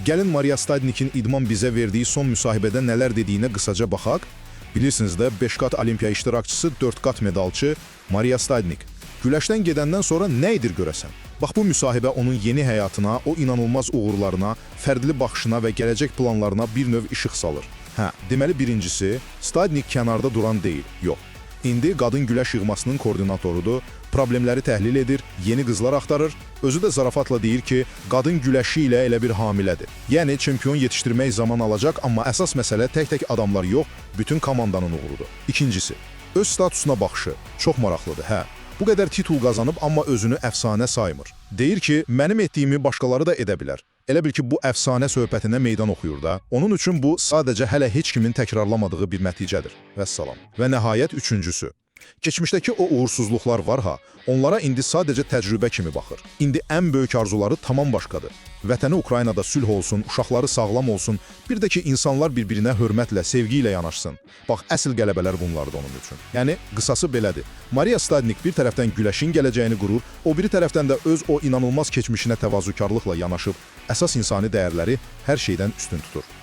Gəlin Maria Stadnikin İdman Bizə verdiyi son müsahibədə nələr dediyinə qısaca baxaq. Bilirsiniz də, 5 qat olimpiya iştirakçısı, 4 qat medalçı Maria Stadnik. Güləşdən gedəndən sonra nə edir görəsən? Bax, bu müsahibə onun yeni həyatına, o inanılmaz uğurlarına, fərqli baxışına və gələcək planlarına bir növ işıq salır. Hə, deməli birincisi, Stadnik kənarda duran deyil, yox. İndi qadın güləş yığmasının koordinatorudur, problemləri təhlil edir, yeni qızlar axtarır. Özü də zarafatla deyir ki, qadın güləşi ilə elə bir hamilədir. Yəni çempion yetişdirmək zaman alacaq, amma əsas məsələ tək-tək adamlar yox, bütün komandanın uğurudur. İkincisi, öz statusuna baxışı çox maraqlıdır, hə. Bu qədər titul qazanıb, amma özünü əfsanə saymır. Deyir ki, mənim etdiyimi başqaları da edə bilər. Elə bil ki, bu əfsanə söhbətinə meydan oxuyur da. Onun üçün bu sadəcə hələ heç kimin təkrarlamadığı bir nəticədir. Vəssalam. Və nəhayət üçüncüsü. Keçmişdəki o uğursuzluqlar var ha, onlara indi sadəcə təcrübə kimi baxır. İndi ən böyük arzuları tamam başqadır. Vətəni Ukraynada sülh olsun, uşaqları sağlam olsun, bir də ki insanlar bir-birinə hörmətlə, sevgi ilə yanaşsın. Bax, əsl qələbələr bunlardır onun üçün. Yəni qısası belədir. Maria Stadnik bir tərəfdən güləşin gələcəyini qurur, o biri tərəfdən də öz o inanılmaz keçmişinə təvazökarlıqla yanaşıb, əsas insani dəyərləri hər şeydən üstün tutur.